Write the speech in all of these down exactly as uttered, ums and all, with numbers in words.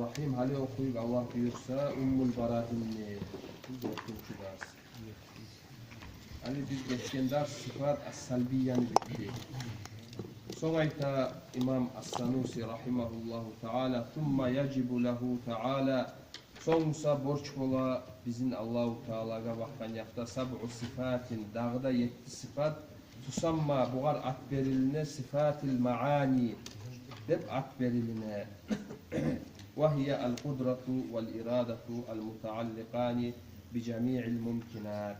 Рахим, гьали охуйбуз, Аллагь буюрса, Уммул Бараинни, бу дёртюнчю дарс. Гьали биз гетген дарс сыфат ас-салбияны битди. Сонг айта имам ас-Сануси, рахимагьуллагьу таала: «Сумма яжибу лагьу таала», сонг буса борч бола бизин Аллагьу Таалагъа бакъгъан якъда, «сабъу сифатин», дагъы да етти сыфат, «тусамма», бугъар ат берилине, «сифатил маани» деп ат берилине. «Ва гьия ал-къудрату вал-ирадату ал-мутаалликъани би жамиил мумкинат».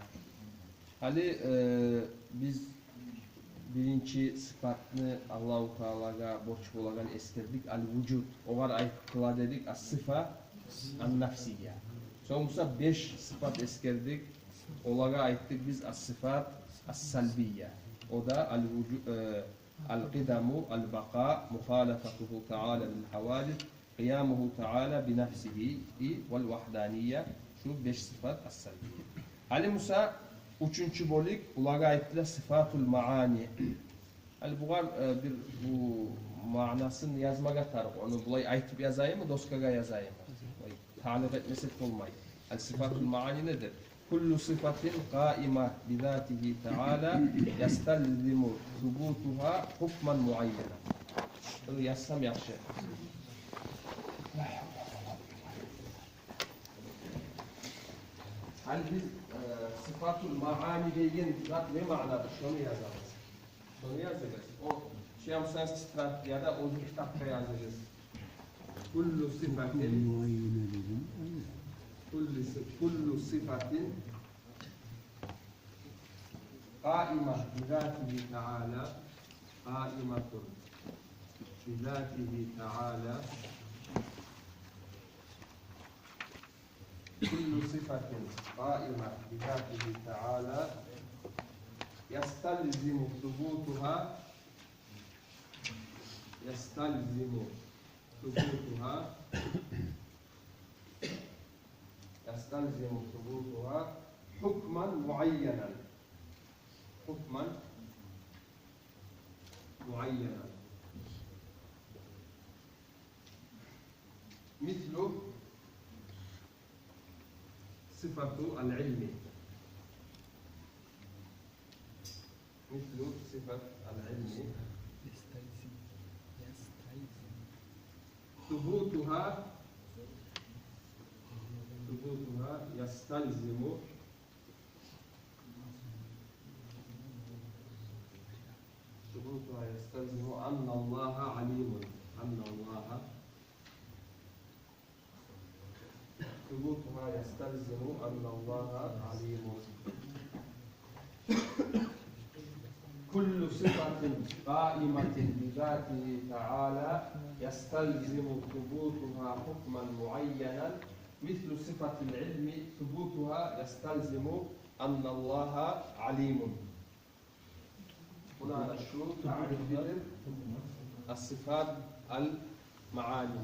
Гьали, э, биз биринчи сыфатны Аллагьу Таалагъа борч болагъан эсгердик, ал-вужуд. Огъар айтыла дедик ас-сыфа ан-нафсия. Сонг буса беш сыфат эсгердик. Олагъа айтдыкъ биз ас-сыфат ас-салбия. О да ал-вужу-, э, ал-къидаму, ал-бакъа, мухалафатугьу таала лил-гьавадис, къиямугьу таала би нафсигьи вал-вагьдания. Шу беш сыфат ас-салбия. Гьали буса уьчюнчю бёлюк, олагъа айтыла сыфатул маани. Гьали бугъар, э, бир бу маънасын язмагъа тарыкъ. Ону булай айтып язайыммы, доскагъа язайыммы? Булай таъликъ этмесек болмай. Гьали сыфатул маани недир? «Куллу сифатин къаима би затигьи таала ясталзиму субутугьа гьукман муайянан». Буну язсам яхшы. Гьали биз, э, сыфатул маани деген зат не маънадыр? Шону язабыз. Шону языгъыз. О, сюе бусагъыз тетрадь яда оьзю китапгъа языгъыз. Куллу сифатин, куллу си-, куллу сифатин къаима би затигьи таала, къаиматун би затигьи таала. كل صفة قائمة بذاته تعالى يستلزم ثبوتها، يستلزم ثبوتها، يستلزم ثبوتها حكما معينا، حكما معينا. مثل صفة العلم. مثل صفة العلم. يستلزم، يستلزم. ثبوتها، ثبوتها يستلزم، ثبوتها يستلزم أن الله عليم، أن الله ثبوتها يستلزم أن الله عليم. كل صفة قائمة بذاته تعالى يستلزم ثبوتها حكما معينا، مثل صفة العلم ثبوتها يستلزم أن الله عليم. Муна шу таърифдир ас-сифат ал-маани.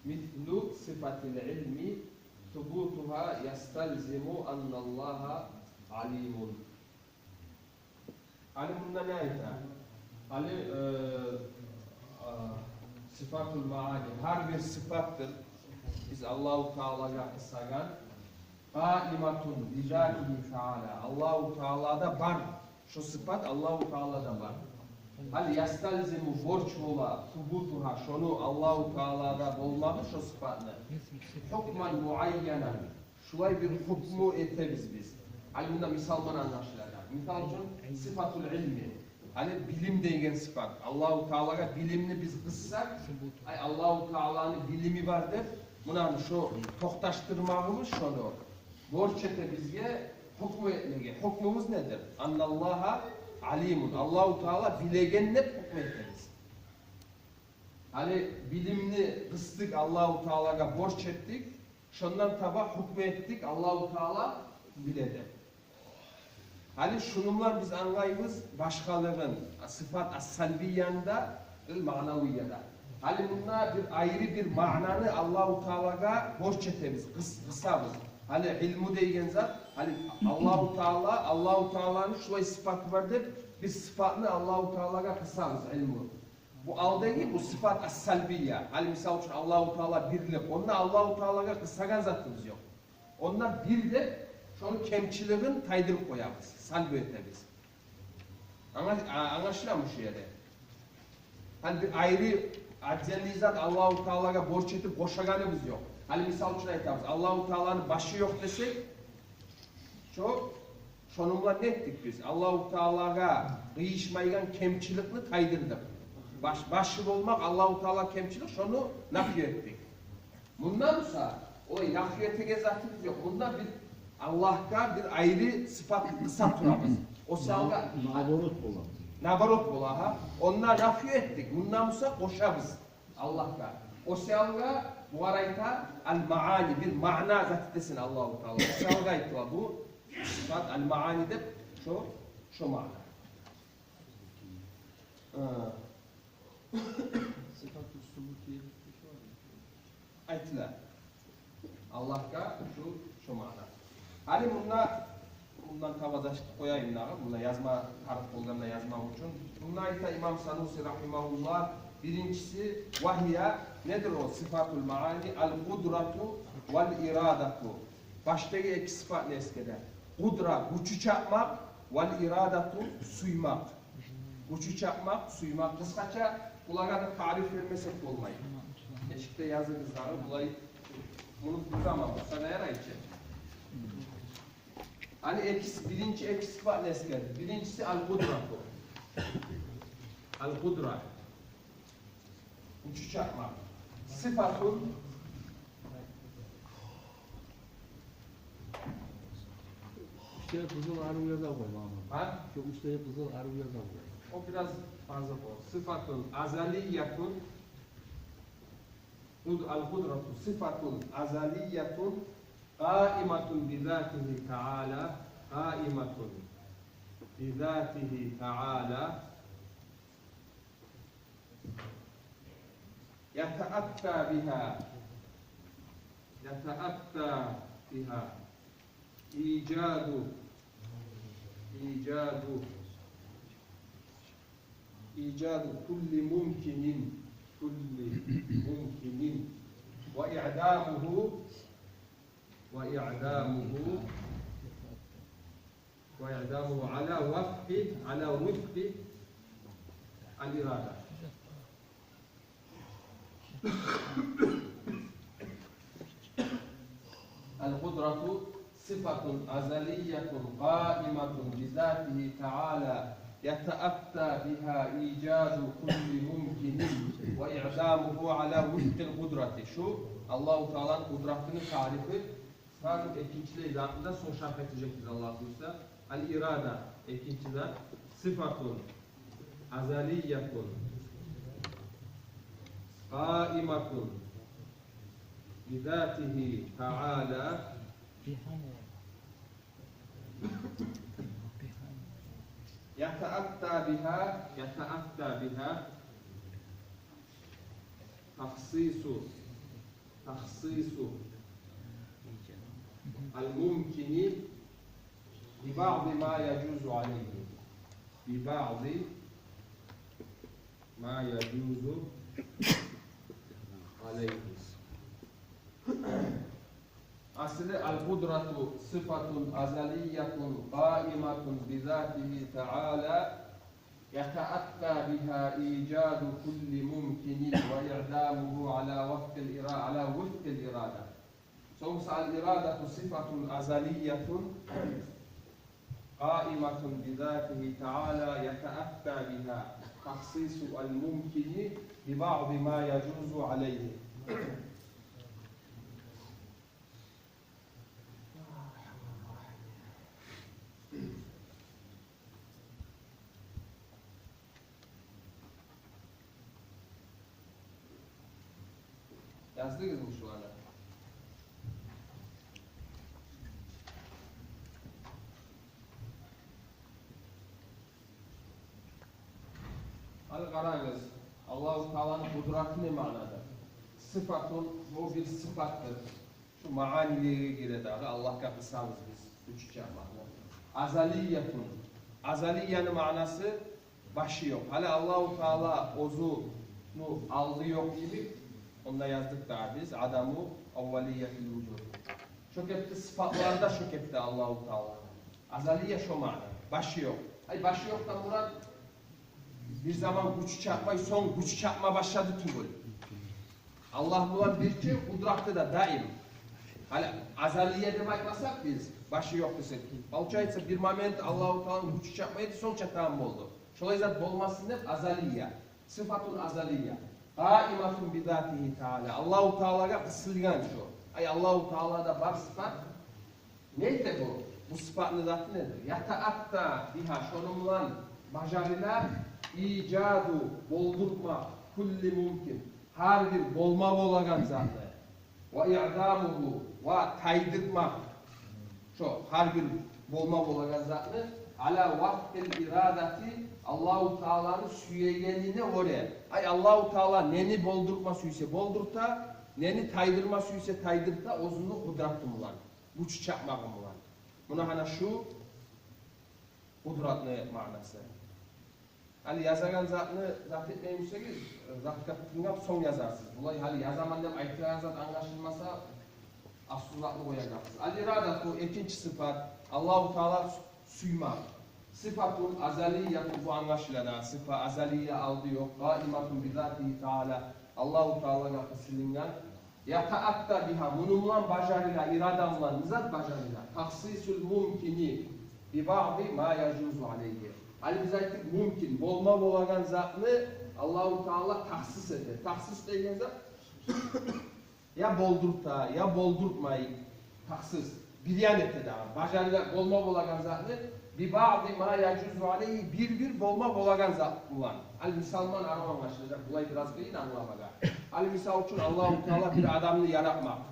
مثل صفة العلم ثبوتها يستلزم أن الله عليم. Гьали мунда не айта? Гьали, э, э, сифатул маани, гьар бир сифатдыр биз Аллагьу Таалагъа къысагъан. قائمة بذاته تعالى. Аллагьу Таалада бар. Шо сифат Аллагьу Таалада бар. هل يستلزم, борч бола, ثبوتها, шону Аллагьу Таалада болмагъы шо сифатны, حكما معينا, шулай бир гьукму этебиз биз. Гьали мунда мисал булан англашылагъан. Мисал учун, صفة العلم. Гьали билим деген сифат. Аллагьу Таалагъа билимни биз къыссакъ, ай, Аллагьу Тааланы билими бар деп, муна шо токъташдырмагъыбыз шону борч эте бизге гьукму этмеге. Гьукмубуз недир? أن الله عليم. Аллагьу Таала билеген деп гьукму этебиз. Гьали билимни къысдыкъ, Аллагьу Таалагъа борч этдик, шондан таба гьукму этдик, Аллагьу Таала биле деп. Гьали шуну булан биз англайбыз башгъалыгъын, сифат ас-салбияны да, ил маънавияда. Гьали мунда бир айры бир маънаны Аллагьу Таалагъа борч этебиз, къыс-, къысабыз. Гьали илму деген зат, гьали Аллагьу Таала, Аллагьу Тааланы шулай сыпаты бар деп, бир сыпатны Аллагьу Таалагъа къысабыз, илму. Бу алдагъы, бу сыпат ас-салбия. Гьали мисал учун Аллагьу Таала бирлик. Онда Аллагьу Таалагъа къысагъан затыбыз ёкъ. Онда бир деп, шону кемчилигин тайдырып къоябыз, салбу этебиз. Анга-, а-, англашыламы шу ерде? Гьали бир айры отдельный зат Аллагьу Таалагъа борч этип къошагъаныбыз ёкъ. Гьали мисал учун айтабыз, Аллагьу Тааланы башы ёкъ десек, шо, шону булан не этдик биз? Аллагьу Таалагъа къыйышмайгъан кемчиликни тайдырдыкъ. Баш-, башы болмакъ Аллагьу Таала кемчилик, шону нафи этдик. Мунда буса олай нафи этеген затыбыз ёкъ. Мунда бир Аллагьгъа бир айры сыпат къыса турабыз. О саялгъа наоборот бола. Наоборот бола, гьа. Онда нафи этдик. Мунда буса къошабыз Аллагьгъа. О саялгъа бугъар айта ал-маани, бир маъна зат этесен Аллагьу Таала. О саялгъа айтыла бу сыпат ал-маани деп, шо, шо маъна. Гьа. Сыпату субути. Айтыла. Аллагьгъа шу, шу маъна. Гьали мунда, мундан таба да чыгъып къояйым дагъы. Мунда язма, тарыкъ болгъанда язма учун. Мунда айта имам Сануси рагьимагьуллагь, биринчиси, ва гьия, недир о? Сыфатул маъани, ал-къудрату вал-ирадату. Баштагъы эки сыпатны эсгере. Къудра, гючю чакъмакъ, вал-ирадату, сюймек. Гючю чакъмакъ, сюймек. Къысгъача, булагъа да тариф бермесек болмай. Эшикде языгъыз дагъы, булай, муну бу заман буса да ярай чы. Гьали экиси, биринчи экиси бар, не эсгерди? Биринчиси ал-къудра бу. Ал-къудра. Гючю чакъмакъ. Сыфатун. Уьстде къызыл арив яза къой, Магьаммат. Гьа? Шу уьстде къызыл арив яза къой. О бираз фарзы къой. Сыфатун азалиятун. Къуд-, ал-къудрату сыфатун азалиятун къаиматун бизатигьи таала. Къаиматун бизатигьи таала. يتأتى بها، يتأتى بها إيجاد، إيجاد، إيجاد كل ممكن، كل ممكن، وإعدامه، وإعدامه وإعدامه على وفق، على وفق الإرادة. القدرة صفة أزلية قائمة بذاته تعالى، يتأتى بها إيجاد كل ممكن وإعدامه على وفق القدرة. Шу Аллагьу Тааланы къудратыны тарифи. Сразу экинчилей затны да сонг шаргь этежекбиз, Аллагь буюрса. Ал-ирада, экинчи зат, сыфатун азалиятун къаиматун бизатигьи таала. Ятаатта бигьа, ятаатта бигьа тахсису, تخصيص الممكن ببعض ما يجوز عليه، ببعض ما يجوز عليه. Асли, القدرة صفة أزلية قائمة بذاته تعالى، يتأتى بها إيجاد كل ممكن وإعدامه على وفق الإرا-، على وفق الإرادة. Сонг буса, الإرادة صفة أزلية قائمة بذاته تعالى، يتأتى بها تخصيص الممكن ببعض ما يجوز عليه. Яздыгъызмы шуланы? Гьали къарагъыз. Аллагьу Тааланы къудраты не маънада? Сыфатун, бу бир сыфатдыр. Шу маъанилеге гире дагъы, Аллагьгъа къысабыз биз гючю чакъмакъны. Азалиятун. Азалияны маънасы башы ёкъ. Гьали Аллагьу Таала оьзюню алды ёкъ йимик, онда яздыкъ дагъы биз, адаму аввалиятил вужуд. Шо кепде сыфатлар да шо кепде Аллагьу Тааланы. Азалия шо маъна. Башы ёкъ. Ай, башы ёкъдан мурат, бир заман гючю чакъмай, сонг гючю чакъма башлады тюгюл. Аллагь булан бирче, къудраты да даим. Гьали азалия деп айтмасакъ биз, башы ёкъ десек. Получается, бир момент Аллагьу Тааланы гючю чакъмай эди, сонг чатагъан болду. Шолай зат болмасын деп, азалия. Сыфатун азалия. Къаиматун би затигьи таала. Аллагьу Таалагъа къысылгъан шо. Ай, Аллагьу Таалада бар сыфат. Не эте бу? Бу сыфатны заты недир? Ятаатта бигьа, шону булан бажарыла, ижаду, болдуртмакъ, кулли мумкин, гьар бир болма болагъан затны, ва иъдамугьу, ва тайдыртмакъ шо гьар бир болма болагъан затны, ала вафкъил ирадати, Аллагьу Тааланы сюегенине гёре. Ай, Аллагьу Таала нени болдуртма сюйсе болдурта, нени тайдырма сюйсе тайдырта оьзюню къудраты булан, гючю чакъмагъы булан. Муна гьана шу къудратны маънасы. Гьали язагъан затны зат этмей бусагъыз, затгъа тынглап сонг язарсыз. Булай гьали язаман деп айтагъан зат англашылмаса, аслу затны къояжакъсыз. Ал-ирадату, экинчи сыфат, Аллагьу Таала сю-, сюймек. Сыфатун азалиятун, бу англашыла да, сыфа азалия, алды ёкъ, къаиматун би затигьи таала, Аллагьу Таалагъа къысылынгъан. Ятаатта бигьа, муну булан бажарыла, ирада булан не зат бажарыла? Тахсисул мумкини би баъди ма яжузу алайгьи. Гьали биз айтдыкъ, мумкин, болма болагъан затны Аллагьу Таала тахсис эте. Тахсис деген зат я болдурта, я болдуртмай. Тахсис. Бир ян эте дагъы. Бажарыла болма болагъан затны би баъди ма яжузу алайгьи, бир-бир болма болагъан зат булан. Гьали мисал булан арив англашылажакъ, булай бираз къыйын англамагъа. Гьали мисал учун, Аллагьу Таала бир адамны яратмакъ.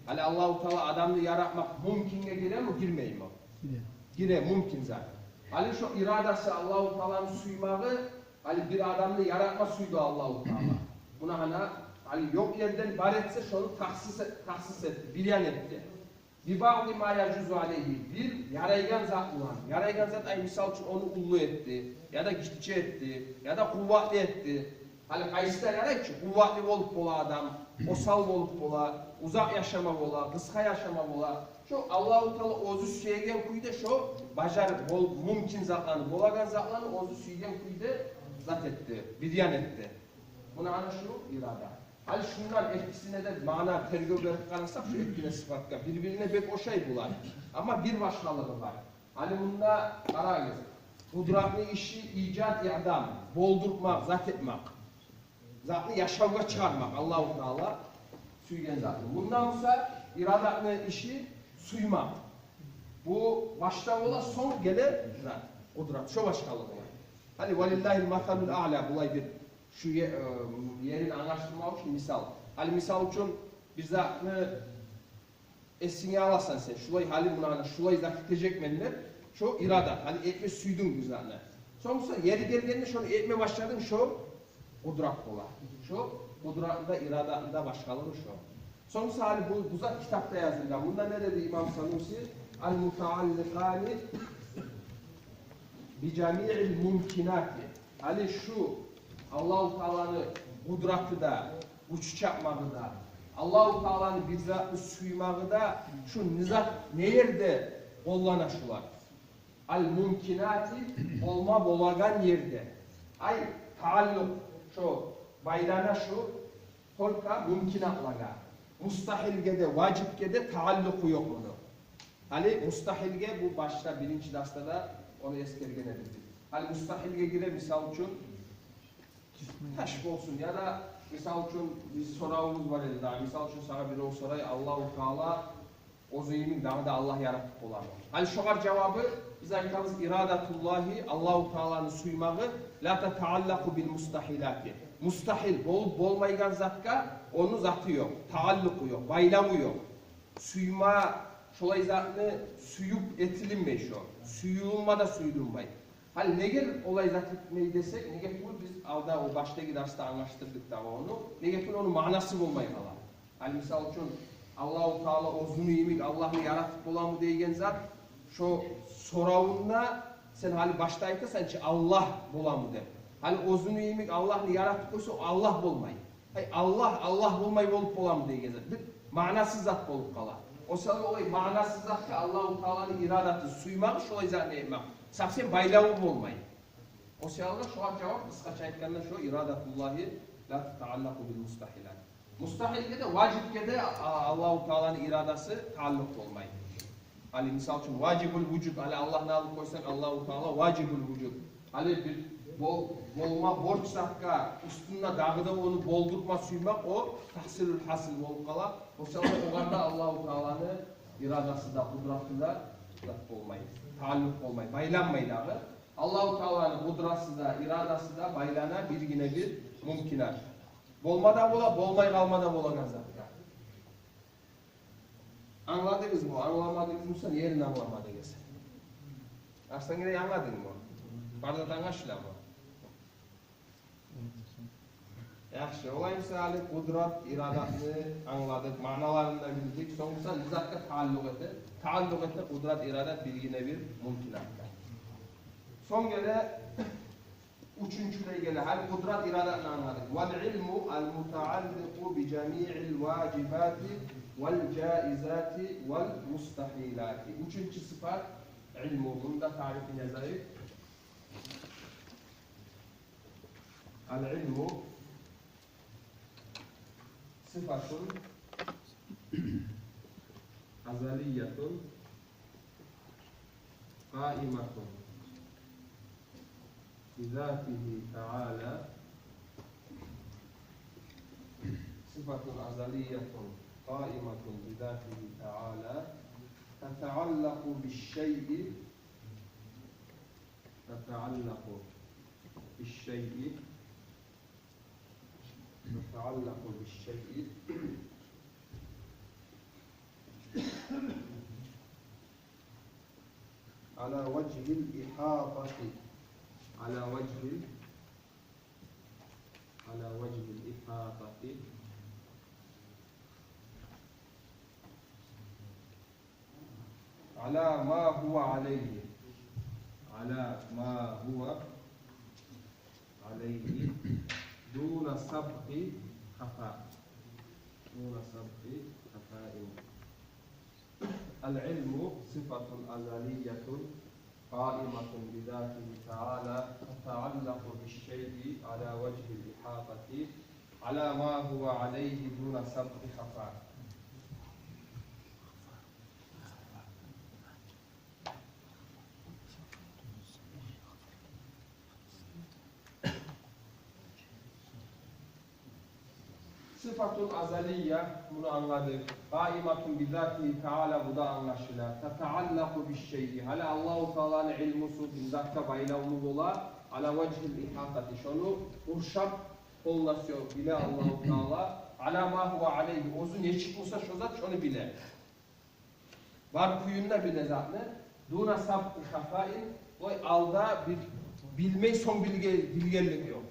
Гьали Аллагьу Таала адамны яратмакъ мумкинге гиреми, гирмейми? Гире. Гире, мумкин зат. Гьали шо ирадасы, Аллагьу Тааланы сюймеги, гьали бир адамны яратма сюйдю Аллагьу Таала. Муна гьана, гьали ёкъ ерден бар этсе, шону тахсис, тахсис этди, бир ян этди. Би баъди ма яжузу алайгьи, бир ярайгъан зат булан. Ярайгъан зат, ай, мисал учун, ону уллу этди, яда гиччи этди, яда къувватлы этди. Гьали къайсы да ярай чы, къувватлы болуп бола адам, осал болуп бола, узакъ яшама бола, къысгъа яшама бола. Шо Аллагьу Таала оьзю сюеген кюйде шо бажарып бол-, мумкин затланы, болагъан затланы оьзю сюеген кюйде зат этди, бир ян этди. Муна гьана шу ирада. Гьали шундан экисине де маъна, тергев берип къарасакъ, шу экине сыфатгъа, бир-бирине бек ошай булар. Амма бир башгъалыгъы бар. Гьали мунда къарагъыз. Къудратны иши ижад, иъдам, болдуртмакъ, зат этмек. Затны яшавгъа чыгъармакъ, Аллагьу Таала сюйген затны. Мунда буса ирадатны иши сюймек. Бу башда бола, сонг геле зат, къудрат, шо башгъалыгъы бар. Гьали валиллагьил масалул аъла, булай бир шу е-, э, ерин англашдырмакъ учун мисал. Гьали мисал учун, бир затны эсинге аласан сен, шулай, гьали муна гьана шулай зат этежекмен деп, шо ирада, гьали этме сюйдюнг бир затны. Сонг буса ери гелгенде шону этме башладынг, шо къудрат бола. Шо къудратында, ирадатында башгъалыгъы шо. Сонг буса гьали бу, бу зат китапда язылгъан. Мунда не деди имам Сануси? Ал-мутаалликъани би жамиъил мумкинати. Гьали шу Аллагьу Тааланы къудраты да, гючю чакъмагъы да, Аллагьу Тааланы бир затны сюймеги де, шу не зат, не ерде къоллана шулар? Ал-мумкинати, болма болагъан ерде. Ай, тааллукъ, шо байлана шу только мумкинатлагъа. Мустагьилге де, важипге де тааллукъу ёкъ муну. Гьали мустагьилге, бу башда, биринчи дарсда да ону эсгерген эдик биз. Гьали мустагьилге гире, мисал учун, таш болсун, яда, мисал учун, биз соравубуз бар эди дагъы. Мисал учун, сагъа бирев сорай, Аллагьу Таала оьзю йимик дагъы да Аллагь яратып боламы? Гьали шогъар жавабы, биз айтабыз, ирадатуллагьи, Аллагьу Тааланы сюймеги, ла татааллакъу бил мустагьилати. Мустагьил, болуп болмайгъан затгъа ону заты ёкъ, тааллукъу ёкъ, байлаву ёкъ. Сюйме, шолай затны сююп этилинмей шо. Сююлме де сююлмей. Гьали неге олай зат этмей десек, неге тюгюл биз алда о баштагъы дарсда англашдырдыкъ дагъы ону, неге тюгюл ону маънасы болмай къала. Гьали мисал учун, Аллагьу Таала оьзюню йимик Аллагьны яратып боламы деген зат, шо соравунда сен гьали башда айтасан чы, Аллагь боламы деп. Гьали оьзюню йимик Аллагьны яратып къойса, Аллагь болмай. Гьай, Аллагь, Аллагь болмай болуп боламы деген зат. Бир маънасыз зат болуп къала. О саялы олай маънасыз затгъа Аллагьу Тааланы ирадатын сюймек, шолай затны этмек совсем байлаву болмай. О саялы шогъар жавап, къысгъача айтгъанда, шо: ирадатуллагьи ла татааллакъу бил мустагьилат. Мустагьилге де, важибге де, а, Аллагьу Тааланы ирадасы тааллукъ болмай. Гьали мисал учун, важибул вужуд, гьали Аллагьны алып къойсакъ, Аллагьу Таала важибул вужуд. Гьали бир бол-, болма борч затгъа, уьстюнде дагъы да ону болдурма сюймек, о тагьсилул гьасил болуп къала. О саялы огъар да Аллагьу Тааланы ирадасы да, къудраты да зат болмай, тааллукъ болмай, байланмай дагъы. Аллагьу Тааланы къудрасы да, ирадасы да байлана биргине бир мумкинат. Болма да бола, болмай къалма да болагъан затгъа. Англадыгъызмы? Англамадыгъыз буса, ерин англамадыгъыз. Арслан герек, англадынгмы? Бар зат англашыламы? Яхшы, олай буса, гьали къудрат, ирадатны англадыкъ, маъналарын да билдик. Сонг буса не затгъа тааллукъ эте? Тааллукъ эте къудрат, ирадат биргине бир мумкинатгъа. Сонг геле уьчюнчюлей геле. Гьали къудрат, ирадатны англадыкъ. Вал илму ал мутаалликъу би жамиил важибати вал жаизати вал мустагьилати. Уьчюнчю сыфат — илму. Мунда тарифин язайыкъ. Ал илму сыфатун азалиятун къаиматун бизатигьи таала. Сыфатун азалиятун къаиматун бизатигьи таала. Татааллакъу бишшайъи. Татааллакъу бишшайъи. Татааллакъу бишшайъи. Ала важгьил ихьатати. Ала важгьил, ала важгьил ихьатати. Ала ма гьува алайгьи. Ала ма гьува алайгьи. Дуна сабкъи хафа. Дуна сабкъи хафаин. Ал илму сыфатун азалиятун къаиматун бизатигьи таала, татааллакъу бишшайъи ала важгьил ихьатати, ала ма гьува алайгьи дуна сабкъи хафа. Сыфатун азалия, муну англадыкъ. Къаиматун бизатигьи таала, бу да англашыла. Татааллакъу бишшайъи. Гьали Аллагьу Тааланы илмусу бир затгъа байлавлу бола. Ала важгьил ихьатати. Шону къуршап, полностью биле Аллагьу Таала. Ала ма гьува алайгьи. Оьзю нечик буса шо зат, шону биле. Бар кююн де биле затны. Дуна сабкъи хафаин, олай алда бир билмей, сонг билге-, билгенлик ёкъ.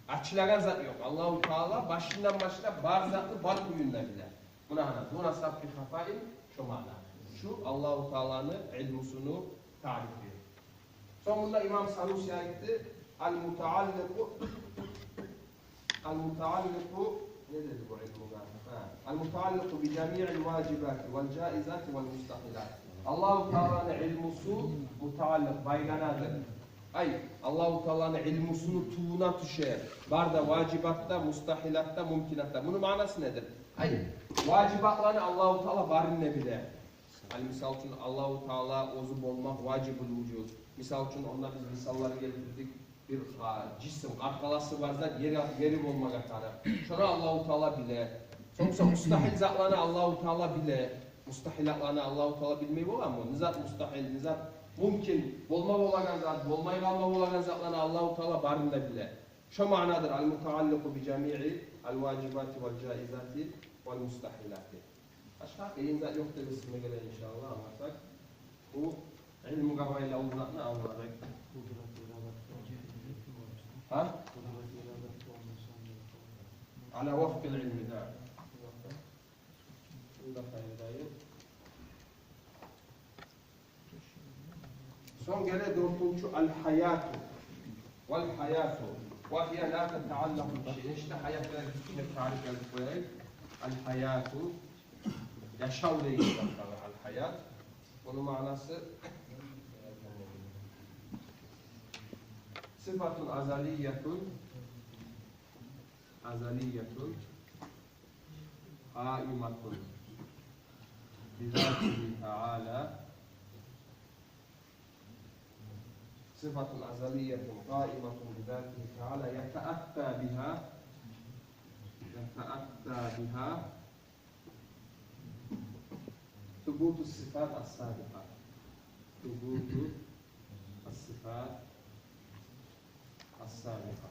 Ачылагъан зат ёкъ. Аллагьу Таала башындан башлап бар затны бар кююн де биле. Муна гьана, дуна сабкъи хафаин, шо маъна. Шу Аллагьу Тааланы илмусуну тарифи. Сонг мунда имам Сануси айтды: ал мутаалликъу, ал мутаалликъу, не деди бу илмугъа? Гьа. Ал мутаалликъу би жамиил важибати вал жаизати вал мустагьилат. Аллагьу Тааланы илмусу мутаалликъ, байланады. Ай, Аллагьу Тааланы илмусуну тюбюне тюше бар да важибат да, мустагьилат да, мумкинат да. Муну маънасы недир? Ай, важибатланы Аллагьу Таала барын да биле. Гьали, мисал учун, Аллагьу Таала оьзю болмакъ важибул вужуд. Мисал учун, онда биз мисаллар гелтирдик. Бир, а, жисм, къаркъарасы бар зат, ери, ери болмагъа тарыкъ. Шону Аллагьу Таала биле. Сонг буса мустагьил затланы Аллагьу Таала биле. Мустагьилатланы Аллагьу Таала билмей боламы? Не зат мустагьил, не зат мумкин, болма болагъан зат, болмай къалма болагъан затланы Аллагьу Таала барын да биле. Шо маънадыр: ал мутаалликъу би жамиил важибати вал жаизати вал мустагьилати. Башгъа къыйын зат ёкъ деп эсиме геле, иншааллагь, англасакъ. Бу Илмугъа байлавлу затны алгъаракъ. Гьа? Ала вафкъил илми, да. Бунда къайдайы. Сонг геле дёртюнчю, аль-гьаяту. Валь-гьаяту. Ва гьия ла татааллакъу би шай. Ишде гьаят булан гиччинек тариф этип къояйыкъ. Аль-гьаяту. Яшав деген затдыр аль-гьаят. Ону маънасы сыфатун азалиятун. Азалиятун. Къаиматун бизатигьи таала. Сыфатун азалиятун къаиматун бизатигьи таала. Ятаатта бигьа. Ятаатта бигьа субуту сыфат ас-сабикъа. Субуту ас-сыфат ас-сабикъа.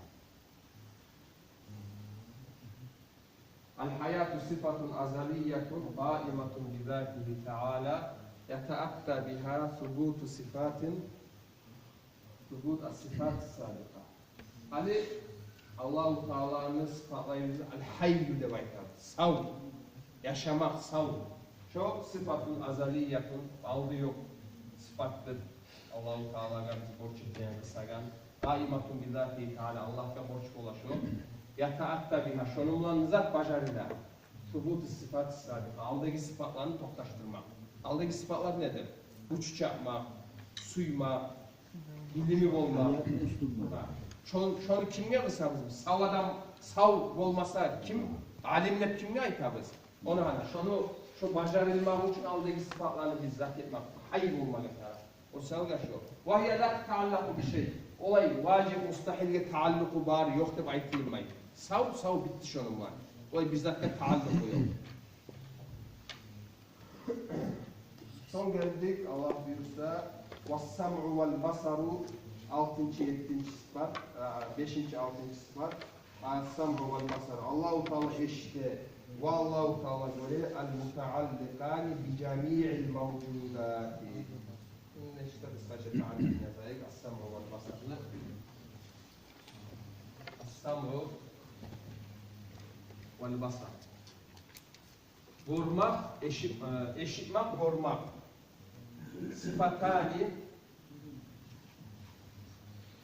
Аль-гьаяту сыфатун азалиятун къаиматун бизатигьи таала. Ятаатта бигьа субуту сыфатин, субут ас-сыфат ас-сабикъа. Гьали Аллагьу Тааланы сыфатлайбыз, аль-гьайю деп айтабыз. Сав. Яшамакъ, сав. Шо сыфатун азалиятун, алды ёкъ сыфатдыр. Аллагьу Таалагъа биз борч этген, къысагъан. Къаиматун бизатигьи таала, Аллагьгъа борч бола шо. Ятаатта бигьа, шону булан не зат бажарыла? Субуту сыфат сабикъа, алдагъы сыфатланы токъташдырмакъ. Алдагъы сыфатлар недир? Уч чапмакъ, сюймек, билими болмакъ. Гьа. Шон-, шону кимге къысабыз биз? Сав адам, сав болмаса, ким алим деп кимге айтабыз? Ону гьана, шону, шо бажарылмакъ учун алдагъы сыфатланы биз зат этмек, гьай болмагъа тарыкъ. О савгъа шо. Ва гьия ла татааллакъу би шай. Олай важиб, мустагьилге тааллукъу бар, ёкъ деп айтылмай. Сав, сав, битди шону булан. Олай бир затгъа тааллукъу ёкъ. Сонг гелдик, Аллагь буюрса, вас-самъу вал-басару, алтынчы, еттинчи сыфат, а, бешинчи, алтынчы сыфат. Ас-самъу вал-басар. Аллагьу Таала эшите ва Аллагьу Таала гёре, ал-мутаалликъани би жамиъил мавжудати. Энни ишде къысгъача тарифин язайыкъ ас-самъу вал-басарны. Ас-самъу вал-басар. Гёрмек, эшит-, э, эшитмек, гёрмек. Сыфатани,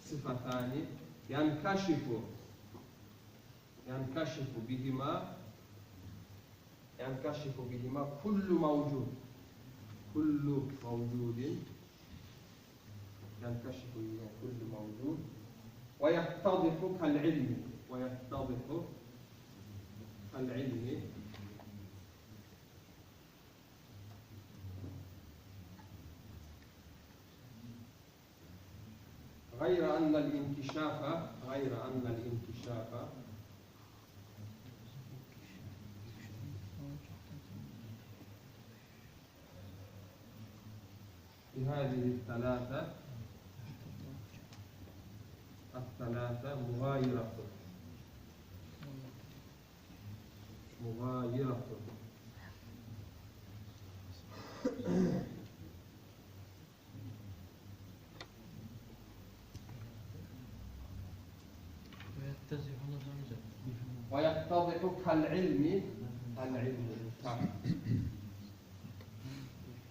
сыфатани, янкашифу, янкашифу бигьима, янкашифу бигьима куллу мавжуд, куллу мавжудин. ينكشف كل موجود ويتضح كالعلم، ويتضح كالعلم. غير أن الانكشاف، غير أن الانكشاف بهذه الثلاثة، الثلاثة مغايرة، مغايرة. ويتضح كالعلم، العلم.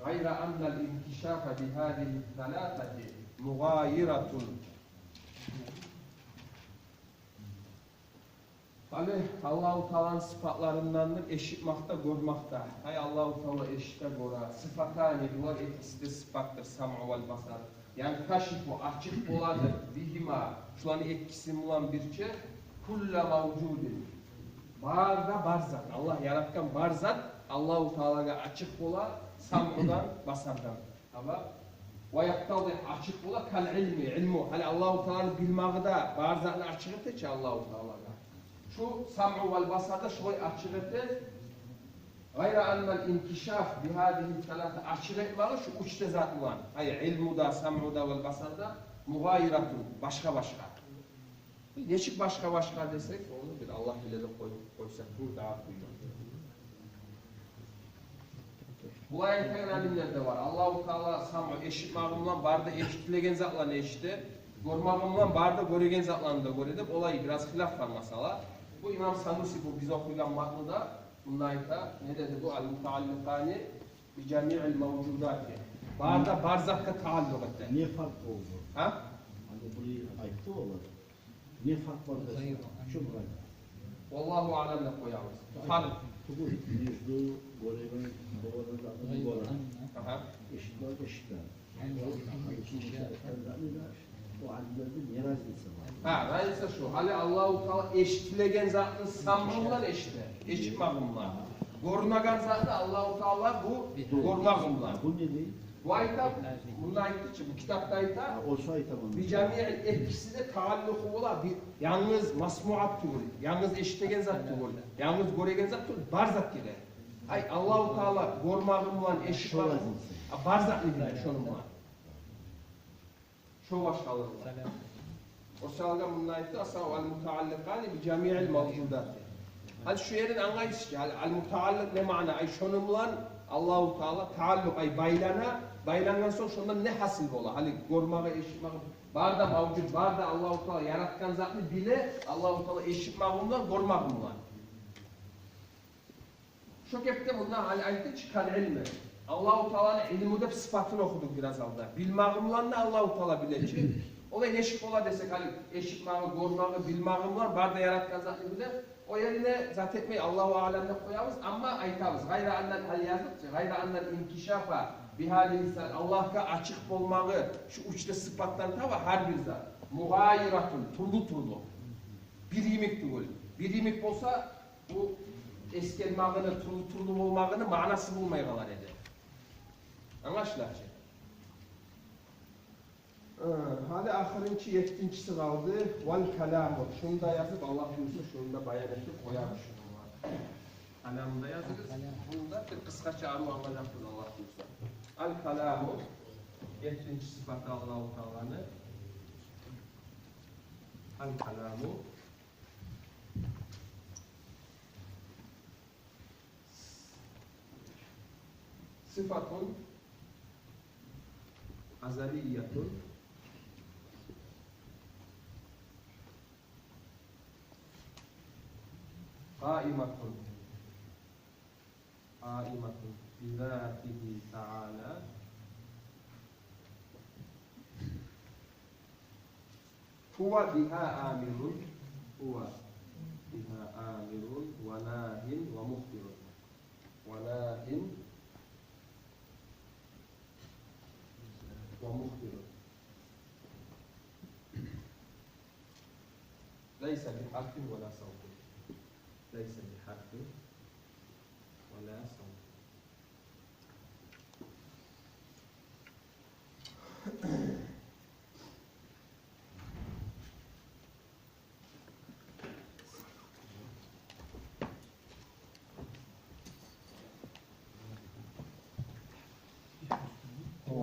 غير أن الانكشاف بهذه الثلاثة مغايرة. Гьали Аллагьу Тааланы сыфатларындандыр эшитмек де, гёрмек де. Гьай, Аллагьу Таала эшите, гёре. Сыфатани, булар экиси де сыфатдыр, самъу вал басар. Янкашифу, ачыкъ боладыр, бигьима, шуланы экиси булан бирче, кулла мавжудин. Бар да бар зат, Аллагь яратгъан бар зат Аллагьу Таалагъа ачыкъ бола, самъудан, басардан. Тамам. Ва яттадих, ачыкъ бола, кал илми, илму. Гьали Аллагьу Тааланы билмеги де бар затны ачыкъ эте чи Аллагьу Таалагъа. Шу самъу вал басар да шулай ачыкъ эте. Гъайра аннал инкишаф би гьазихи саласа, ачыкъ этмеги шу уьч де зат булан. Гьай, илму да, самъу да, вал басар да, мугъайиратун, башгъа-башгъа. Нечик башгъа-башгъа десек, ону бир Аллагь биле деп къой-, къойсакъ, бу дагъы къыйын. Булай айтагъан алимлер де бар. Аллагьу Таала самъу, эшитмагъы булан бары да эшитилеген затланы эшите, гёрмагъы булан бары да гёреген затланы да гёре деп, олай бираз хилаф бар масъала. Бу имам Сануси, бу биз охуйгъан матнда мунда айта, не деди бу, «Ал-мутаалликъани би жамиил мавжудати». Бары да бар затгъа тааллукъ эте. Не фаркъ болду? Гьа? Гьали булай айтды олар. Не фаркъ бар? Шу булай. Валлагьу аълам деп къоябыз. Фаркъ тюгюл между гёреген, болгъан затны болгъан. Агьа. Эшитмеген, эшитмеген. О алимлерде не разница бар? Гьа, разница шу. Гьали Аллагьу Таала эшитилеген затны самъу булан эшите, эшитмагъы булан. Гёрюнеген затны Аллагьу Таала бу гёрмагъы булан. Бу не дей? Бу айта, мунда айтды чы, бу китапда айта. Гьа, оьзю айта муну. Би жамиил, экиси де тааллукъу бола, би-, янгыз масмуат тюгюл, янгыз эшитеген зат тюгюл, янгыз гёреген зат тюгюл, бар зат геле. Ай, Аллагьу Таала гёрмагъы булан, эшитмагъы булан, а, бар затны биле шону булан. Шо башгъалыгъы бар. О саялы мунда айтды, асав, «Ал-мутаалликъани би жамиил мавжудати». Гьали шу ерин англайсыз чы, гьали ал-мутаалликъ не маъна? Ай, шону булан Аллагьу Таала тааллукъ, ай, байлана, байлангъан сонг шондан не гьасил бола? Гьали гёрмеги, эшитмеги, бары да мавжуд, бары да Аллагьу Таала яратгъан затны биле Аллагьу Таала эшитмагъы булан, гёрмеги булан. Шо кепде мунда гьали айтды чы, кал-илми. Аллагьу Тааланы илму деп сыпатын охудукъ бираз алда. Билмагъы булан да Аллагьу Таала биле чи. Олай нечик бола десек, гьали эшитмагъы, гёрмеги, билмагъы булан бары да яратгъан затны биле. О ерине зат этмей, Аллагьу аълам деп къоябыз, амма айтабыз. Гъайра аннал, гьали языкъ чы, гъайра аннал инкишафа бигьазигьи саласа, Аллагьгъа ачыкъ болмагъы шу уьч де сыпатдан таба гьар бир зат. Мугъайиратун, тюрлю-тюрлю. Бир йимик тюгюл. Бир йимик болса, бу эсгермагъыны, тюрлю-тюрлю болмагъыны маънасы болмай къалар эди. Англашыла чы? Э, гьали ахырынчы, еттинчиси къалды. Вал каламу. Шуну да язып, Аллагь буюрса, шуну да баян этип къоярбыз шуну. Каламны да языгъыз. Муну да бир къысгъача англажакъбыз, Аллагь буюрса. Ал каламу. Еттинчи сыпаты Аллагьу Тааланы. Ал каламу. Сыфатун азалиятун къаиматун, къаиматун бизатигьи таала. Гьува бигьа амирун, гьува бигьа амирун ва нагьин ва мухбирун. Ва нагьин ва мухбирун. Лайса бихарфин ва ла савтин. Лайса бихарфин ва ла савтин.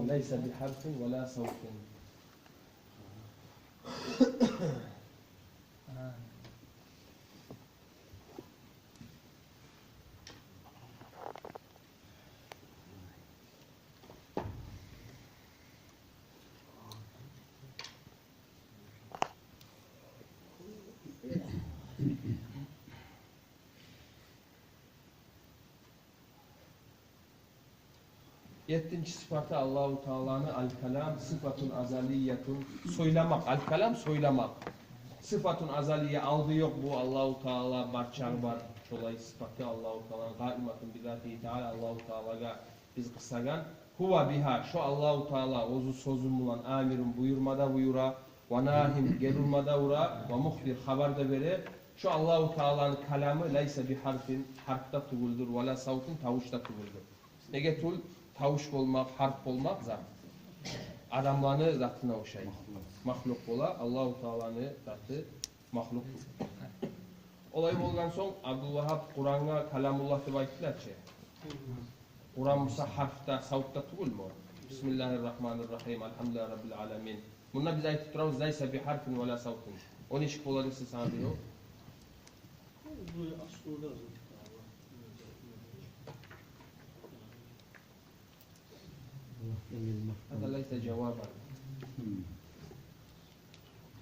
وليس بحرف ولا صوت. Еттинчи сыпаты Аллагьу Тааланы: аль-калам сыфатун азалиятун, сёйлемек. Аль-калам — сёйлемек. Сыфатун азалия, алды ёкъ бу Аллагьу Таала, бар чагъы бар. Шолай сыпаты Аллагьу Тааланы, къаиматун бизатигьи таала, Аллагьу Таалагъа биз къысагъан. Гьува бигьа, шо Аллагьу Таала оьзю сёзю булан, амирун, буюрмада буюра, ва нагьин, гери урмада ура, ва мухбир, хабар да бере. Шо Аллагьу Тааланы каламы лайса бихарфин, харп да тюгюлдюр, ва ла савтин, тавуш да тюгюлдюр. Неге тюгюл? Тавуш болмакъ, харп болмакъ зат адамланы затына ошай. Махлукъ бола, Аллагьу Тааланы заты махлукъ. Олай болгъан сонг, Абдулвагьаб Къурангъа каламуллагь деп айтдылар чы. Къуран буса харп да, савт да тюгюлмю? Бисмиллагьир рагьманир рагьим, альгьамдулиллагьи раббил аламин. Мунда биз айтып турабыз, лайса бихарфин ва ла савтин. О нечик бола десе сагъа бирев? Бу аслуда зат. Гьада лайса жавабан. Гьм.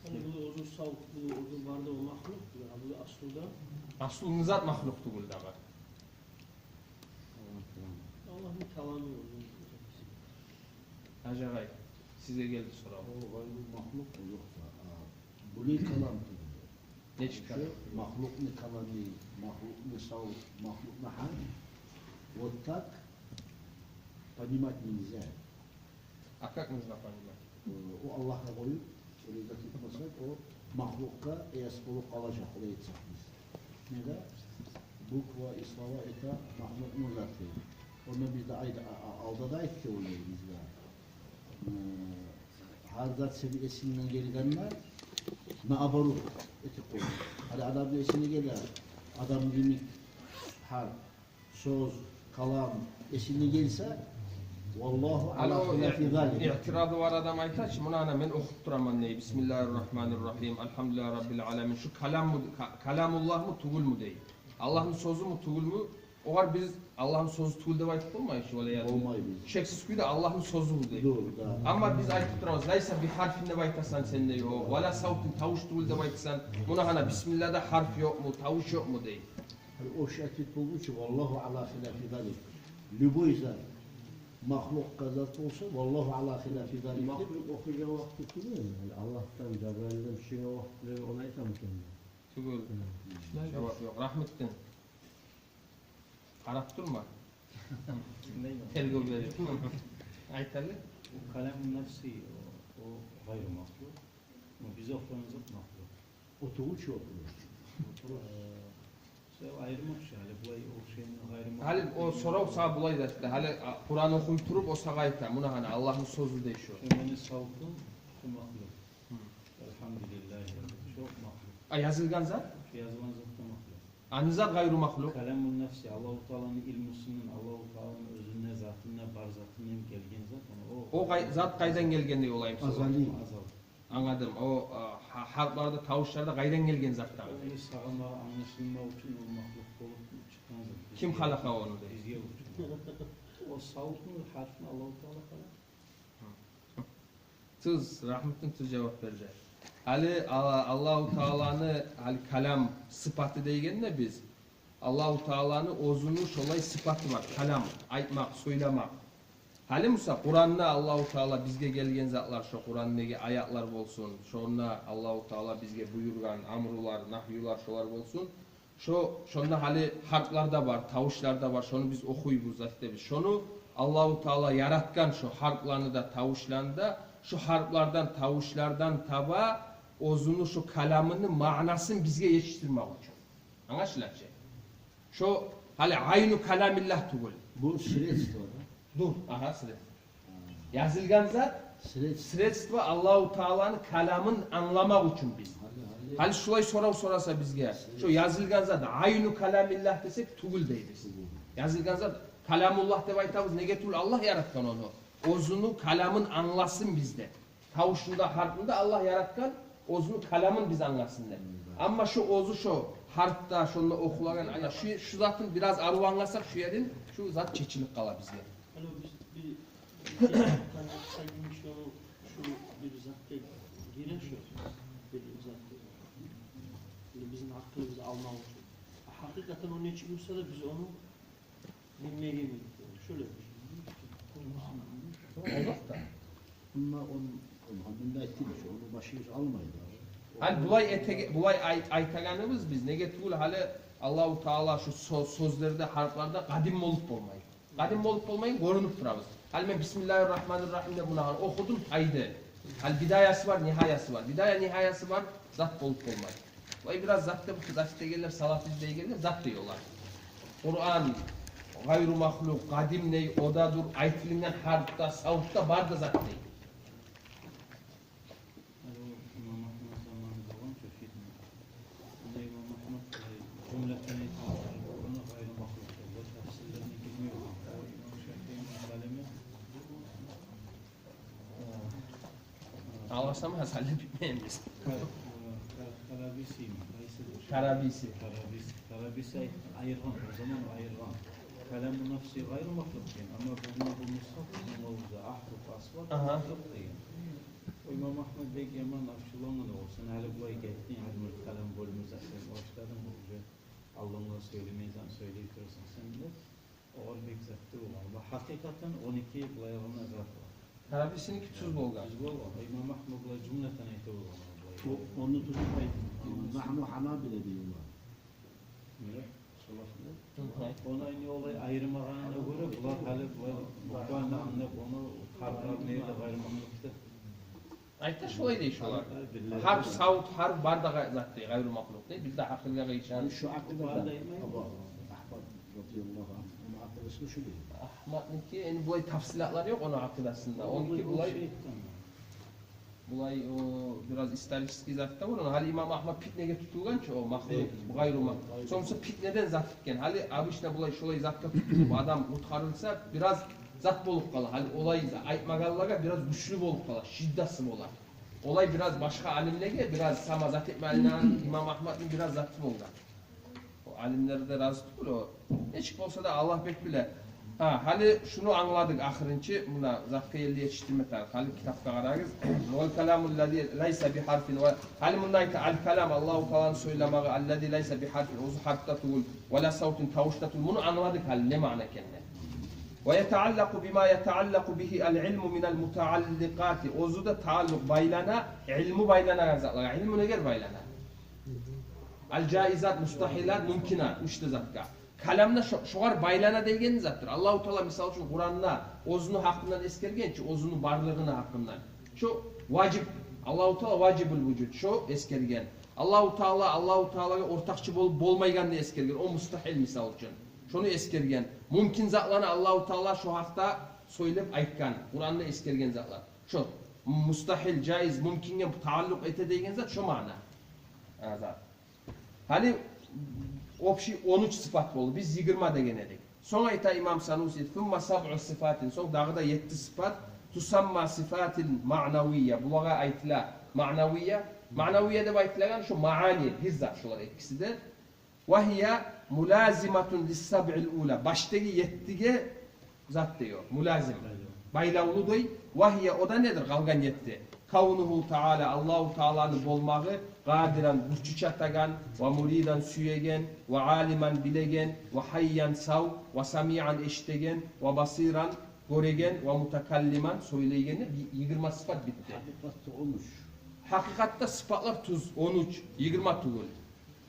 Яни бу оьзю сав, бу оьзю бар да, о махлукъ, бу, а бу аслуда. Аслу не зат махлукъ тюгюл дагъы. Аллагьны каламы оьзю. Гьажи агъай, сизге гелди сорав. О гъайру махлукъ, о ёкъ да, а, булай калам тюгюл. Нечик калам? Махлукъну каламы, махлукъну сав, махлукъну гьар. Вот так понимать нельзя. А как нужно понимать? Э, о Аллагьгъа къоюп, олай зат этмесек, о махлукъгъа эс болуп къалажакъ, олай этсек биз. Неге? Буква и слова — это махлукъну заты. Ону биз де айт-, а, а, алда да айтдыкъ олай биз де. Э, гьар зат сени эсингден гелгенде, наоборот этип къой. Гьали адамны эсине геле, адам йимик гьар сёз, калам эсине гелсе, валлагьу ала хилафи залик. Гьали о иътирады бар адам айта чы, муна гьана мен охуп тураман дей, бисмиллагьир рагьманир рагьим, альгьамдулиллагьи раббил аламин. Шу каламму, ка-, каламуллагьму, тюгюлмю дей. Аллагьны сёзюмю, тюгюлмю? Огъар биз Аллагьны сёзю тюгюл деп айтып болмай чы, валаязу. Болмай биз. Шексиз кюйде Аллагьны сёзю дей. Дёгюр, да. Амма биз айтып турабыз, лайса бихарфин деп айтасан сен дей, о, вала савтин, тавуш тюгюл деп айтасан. Муна гьана бисмиллагьда харф ёкъму, тавуш ёкъму дей. Гьали о шартда болмай чы, валлагьу ала хилафи залик. Любой зат, махлукъгъа зат болса, валлагьу ала хилафи залик деп. Махлукъ охуйгъан вакъти тюгюл, гьали Аллагьдан, Жабраилден тюшген вакъти деп олай айтамы экен? Тюгюл. Гьм. Жавап ёкъ. Рагьмутдин. Къарап турма. Тергев берип. Айт гьали. О каламу нафси, о, о гъайру махлукъ. О биз охуйгъан зат махлукъ. О тюгюл чю, о тюгюл. Э, шо айырмакъ шу, гьали булай о шейни гъайру махлукъ. Гьали о сорав сагъа булай да этди. Гьали, а, Къуран охуй туруп, о сагъа айта, муна гьана Аллагьны сёзю дей шо. Шо мени савтум, шо махлукъ. Гьм. Альгьамдулиллагьи, шо махлукъ. А язылгъан зат? Шо язылгъан зат да махлукъ. А не зат гъайру махлукъ? Каламун нафси, Аллагьу Тааланы илмусундан, Аллагьу Тааланы оьзюнде, затында бар затындан гелген зат, ана о. О къай-, зат къайдан гелген дей олай буса? Азали. Азал. Англадым. О, а, гьа-, гьарплар да, тавушлар да къайдан гелген зат дагъы? О сагъа-магъа англашылмакъ учун о махлукъ болуп чыкъгъан зат. Ким халакъа ону дей? Бизге учун. О савтну, гьарпны Аллагьу Таала халакъ. Тюз, Рагьмутдин тюз жавап берди. Гьали Алла-, Аллагьу Тааланы гьали калам сыпаты дейгенде биз, Аллагьу Тааланы оьзюню шолай сыпаты бар, калам, айтмакъ, сёйлемек. Гьали буса Къуранда Аллагьу Таала бизге гелген затлар, шо Къурандагъы аятлар болсун, шонда Аллагьу Таала бизге буюргъан амрулар, нагьюлар, шолар болсун. Шо, шонда гьали гьарплар да бар, тавушлар да бар, шону биз охуйбуз, зат этебиз. Шону Аллагьу Таала яратгъан, шо гьарпланы да, тавушланы да, шо гьарплардан, тавушлардан таба оьзюню шо каламыны маънасын бизге етишдирмек учун. Англашыла чы? Шо гьали айну каламиллагь тюгюл. Бу средство, да? Дюр, агьа, средство. Язылгъан зат средство. Средство Аллагьу Тааланы каламын англамакъ учун биз. Гьали, гьали. Гьали шулай сорав сораса бизге, средство. Шо язылгъан зат айну каламиллагь десек, тюгюл дейбиз. Тюгюл. Язылгъан зат каламуллагь деп айтабыз, неге тюгюл, Аллагь яратгъан ону. Оьзюню каламын англасын бизде. Тавушун да, гьарпны да Аллагь яратгъан, оьзюню каламын биз англасын деп. Мм, да. Амма шо оьзю шо гьарпда, шонда охулагъан, ана шу, шу затын бираз арив англасакъ, шу ерин, шу зат чечилип къала бизге. Ана биз бир, бир зат айтгъан, айтсагъы, шу, шу бир затгъа гире шу, бир затгъа. Бизин акъылыбыз алмакъ учун. Гьакъыкъатдан о нечик буса да биз ону билмеге герек. Шолай. Озокъда. Мунда он, он, мунда айтдым шу, ону башгъа алмайды. Гьали булай этеге-, булай ай-, айтагъаныбыз биз, неге тюгюл, гьали Аллагьу Таала шу сё-, сёзлерде, гьарпларда къадим болуп болмай. Къадим болуп болмайын гёрюнюп турабыз. Гьали мен бисмиллагьир рагьманир рагьим деп муна гьали охудум, тайды. Гьали бидаясы бар, нигьаясы бар. Бидая, нигьаясы бар зат болуп болмай. Вай бираз зат деп, зат дегенлер, салафист дегенлер зат дей олар. Къуран гъайру махлукъ, къадим дей, о да дюр, айтылынгъан гьарпда, савтда бар да зат дей. Ана о имам Агьмат заманы болгъан чы фитна. Ана имам Агьмат, э, жумлатан айтып, Къуран гъайру махлукъ деп, тафсирлерине гирмей болгъан. О имам Шафиини алими. Алгъасам, гьасали битмейбиз. Ка-, ка-, Карабисими? Къайсыдыр? Карабиси. Карабиси. Карабиси ай-, айыргъан, о заман айыргъан. Каламу нафси гъайру махлукъ деген. Амма бу, бу нусха, бу мавзуда, а, Агьа. Ёкъ деген. О имам Агьмад бек яман ачувлангъан, о сен гьали булай гетдинг, гьали муну къалам бёлмеге башладынг, уже алдынгда сёйлемей затны сёйлей турасан сен де. Огъар бек зат тюгюл болгъан. Ва гьакъыкъатан он эки булай болгъан зат бар. Гьа, бирисиники тюз болгъан. Тюз болгъан. Имам Агьмад булай жумлатан айта болгъан булай. О, ону тутуп айт. Нагьну гьанабила дей олар. Не? Шолар не? Гьы. Ону не олай айырмагъанына гёре, булар гьали булай буквально англап, ону гьарплар не де гъайры махлукъ деп. Айта шолай дей шолар. Гьарп, савут, гьарп бар да гъай-, зат дей, гъайру махлукъ дей. Бир де гьакъылгъа гьеч... Яни шу акъида бар да, Абу Агьмад разияллагьу ангьу, ону акъидасы шу дей. Агьмадныки, энни булай тафсилатлар ёкъ ону акъидасында. Онуки булай, булай, о, бираз исторический зат да бар. Ону гьали имам Агьмад питнеге тутулгъан чы, о махлукъ, бу гъайру махлукъ. Сонг буса питнеден зат этген. Гьали обычно булай шолай затгъа тутулуп адам къутгъарылса, бираз зат болуп къала. Гьали олай за-, айтмагъанлагъа бираз гючлю болуп къала, шиддасы бола. Олай бираз башгъа алимлеге бираз сама зат этмеге айланагъан имам Агьмадны бираз заты болгъан. О алимлер де рази тюгюл о. Нечик болса да, Аллагь бек биле. Гьа, гьали шуну англадыкъ ахырынчы, муна затгъа ерли етишдирме тарыкъ. Гьали китапгъа къарагъыз. Вал каламу ллази лайса би гьарфин ва, гьали мунда айта, ал калам, Аллагьу Тааланы сёйлемеги, аллази лайса би гьарфин, оьзю гьарп да тюгюл, ва ла савтин, тавуш да тюгюл. Муну англадыкъ гьали не маъна экенни. Ва ятааллакъу бима ятааллакъу бигьи ал илму минал мутаалликъати. Оьзю де тааллукъ, байлана, илму байланагъан затлагъа. Илму негер байлана? Ал жаизат, мустагьилат, мумкинат, уьч де затгъа. Калам да шо-, шогъар байлана деген затдыр. Аллагьу Таала, мисал учун, Къуранда оьзюню гьакъындан эсгерген чи, оьзюню барлыгъыны гьакъындан. Шо важиб, Аллагьу Таала важибул вужуд, шо эсгерген. Аллагьу Таала, Аллагьу Таалагъа ортакъчы болуп болмайгъанны эсгерген, о мустагьил, мисал учун. Шону эсгерген. Мумкин затланы Аллагьу Таала шо гьакъда сёйлеп айтгъан, Къуранда эсгерген затлар. Шо мустагьил, жаиз, мумкинге тааллукъ эте деген зат шо маъна. Гьа, зат. Гьали общий он уьч сыпат болду, биз йигирма деген эдик. Сонг айта имам Сануси, сумма сабъу сыфатин, сонг дагъы да етти сыпат, тусамма сыфатил маънавия, булагъа айтыла маънавия. Маънавия деп айтылагъан шо маъани, бир зат шолар экиси де. Ва гьия мулазиматун лис сабъил ула, баштагъы еттиге зат дей о, мулазим, байлавлу дей. Ва гьия, о да недир, къалгъан етти? Кавнугьу таала, Аллагьу Тааланы болмагъы, къадиран, гючю чатагъан, ва муридан, сюеген, ва алиман, билеген, ва гьайян, сав, ва самиан, эшитеген, ва басиран, гёреген, ва мутакаллиман, сёйлейген. Йи-, йигирма сыпат битди. Гьакъыкъатда он уьч. Гьакъыкъатда сыпатлар тюз, он уьч, йигирма тюгюл.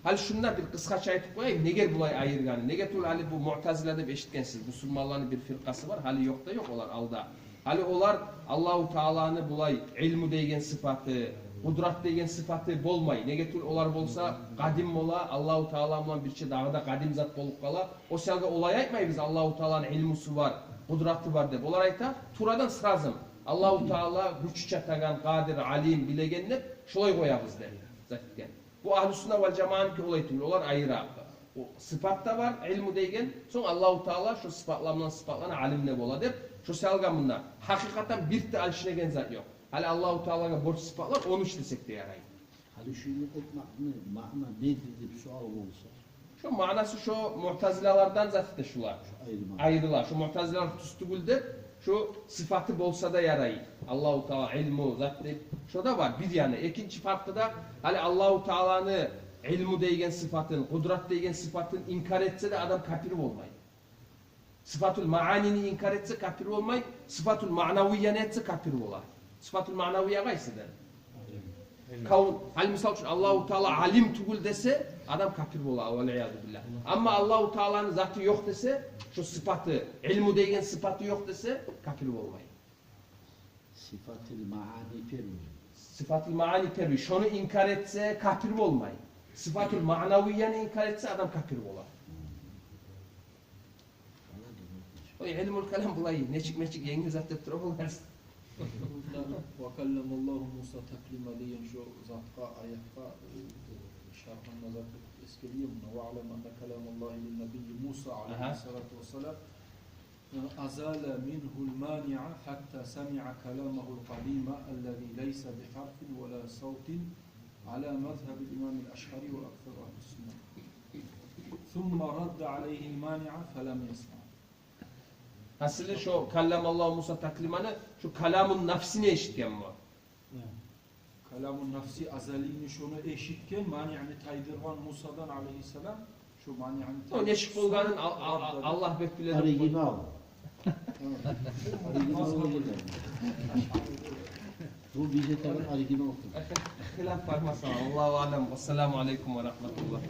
Гьали шунда бир къысгъача айтып къояйым, негер булай айыргъаны. Неге тюгюл, гьали бу муътазила деп эшитгенсиз, бусурманланы бир фиркъасы бар, гьали ёкъ да ёкъ олар алда. Гьали олар Аллагьу Тааланы булай илму деген сыпаты, къудрат деген сыпаты болмай. Неге тюгюл, олар болса къадим бола, Аллагьу Таала булан бирче дагъы да къадим зат болуп къала. О саялгъа олай айтмайбыз, Аллагьу Тааланы илмусу бар, къудраты бар деп. Олар айта, турадан сразу Аллагьу Таала гючю чатагъан, къадир, алим, билеген деп, шолай къоябыз деп зат этген. Бу агьлу сунна вал жамааныки олай тюгюл, олар айыра. О сыпат да бар, илму деген, сонг Аллагьу Таала шо сыпатлар булан сыпатлана, алим де бола деп, шо саялгъа мунда. Гьакъыкъатдан бир де алышынагъан зат ёкъ. Гьали Аллагьу Таалагъа борч сыпатлар он уьч десек де ярай. Гьали шуну айтмакъны маъна недир деп суал болса? Шо маънасы шо муътазилалардан зат эте шулар. Шо айрыма. Айрыла. Шо муътазилалар тюз тюгюл деп, шо сыпаты болса да ярай. Аллагьу Таала илму, зат деп. Шо да бар, бир яны. Экинчи фаркъы да, гьали Аллагьу Тааланы илму деген сыпатын, къудрат деген сыпатын инкар этсе де, адам капир болмай. Сыфатул маъанини инкар этсе, капир болмай, сыфатул маънавияны этсе, капир бола. Сыфатул маънавия къайсыдыр? Кавун. Гьали, мисал учун, Аллагьу Таала алим тюгюл десе, адам капир бола, вал иязу биллагь. Амма Аллагьу Тааланы заты ёкъ десе, шо сыпаты, илму деген сыпаты ёкъ десе, капир болмай. Сыфатул маъани первый. Сыфатул маъани первый. Шону инкар этсе, капир болмай. Сыфатул маънавияны инкар этсе, адам капир бола. Ой, илмул калам булай нечик-мечик енгил зат деп тура болгъансыз. Ва калламаллагьу Муса таклима деген шо затгъа, аятгъа, э, шархында зат эсгерилген муна. Ва алам анна каламаллагьи лин набийи Муса алайгьи салату вассалам, э, азала мингьул маниъа хатта самиъа каламагьул къадима аллази лайса би гьарфин ва ла савтин, ала мазгьабил имамил Ашъари ва аксари агьлис сунна. Сумма радда алайгьил маниъа фалам ясма. Асли шо «Калламаллагьу Муса таклиманы», шо «Каламун нафси»ни эшитгенми? Каламун нафси азалини шону эшитген, маниъни тайдыргъан Мусадан алейгьиссалам, шо маниъни... О нечик болгъанын Ал-, Ал-, Ал-, Аллагь бек биле. Оригинал. Оригинал болгъан. Бу бизге табан оригинал. Хилаф бармаса, Аллагьу аълам. Ассаламу алейкум ва рагьматуллагь.